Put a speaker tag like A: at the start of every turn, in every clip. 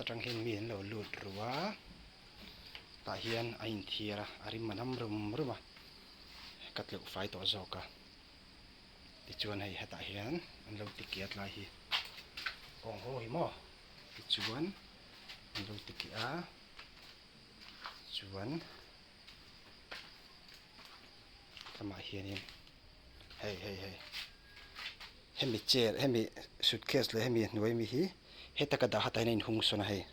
A: tang hian mi an lo lut ru a tah hian a inthiar a a rim a nam rum rum a ka tleuh fai tawh zawk a tichuan hei hetah hian an lo ti kiat lai hi kawng haw hi maw tichuan an lo ti kiah a chuan lamah hianin hei hei hei hemi chair hemi suitcase leh hemi hnuai mi hi heta ka dah hatah hian a inhung sawn a hei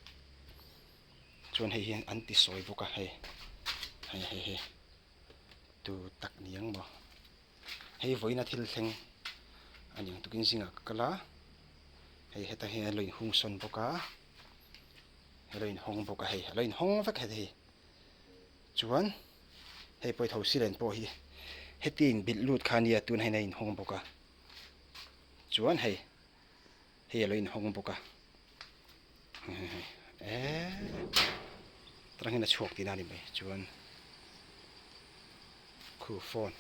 A: chuan hei hi an ti sawi bawk a hei hei hei hei tu tak ni ang maw hei vawiina thil thleng a ni ang tukin zingah ka kal a hei heta hian a lo inhung sawn bawk a a lo inhawng bawk a hei a lo inhawng vek hei chuan hei pawh tho silen pawh hi heti inbilh lut kha ania tun hian a inhawng bawk a chuan hei hei a lo inhawng bawk a eee tangin a chhuak tihna a ni mai chuan khu phone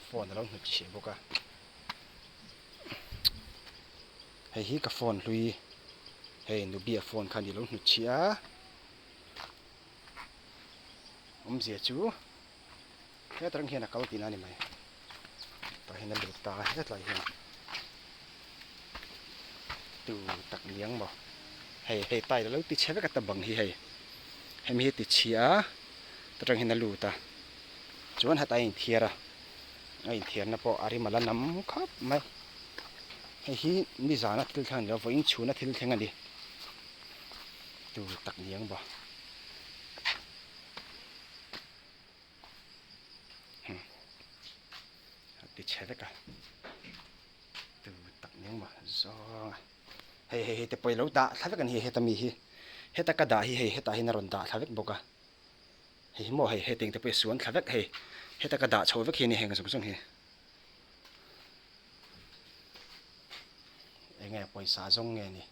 A: phone a lo hnut chhiah bawk a hei hi ka phone hlui hei nubia phone kha a ni lo hnut chhiah a awmzia chu heta reng hian a kal tihna a ni mai tah hian a lut ta a hetlai hian tu tak niang maw hei hei tile a lo ti chhe vek a ta bang hi hei hemi hi a ti chhia a ta tang hian a lut a chuan hetah a inthiar a a inthiarna pawh a rim a la nam khawp mai hei hi nizana thil thleng a ni lo vawiin chhuna thil thleng a ni tu tak niang maw. A ti chhe vek a tu tak ni ang maw zawng a hei hei hei te pawh i lo dah thla vek a ni hei heta mi hi heta ka dah hi hei hetah hian a rawn dah thla vek bawk a hei hi maw hei hetiang te pawh hi suan thla vek hei heta ka dah chho vek hi a ni heng zawng zawng hi eng nge pawisa zawng nge ni.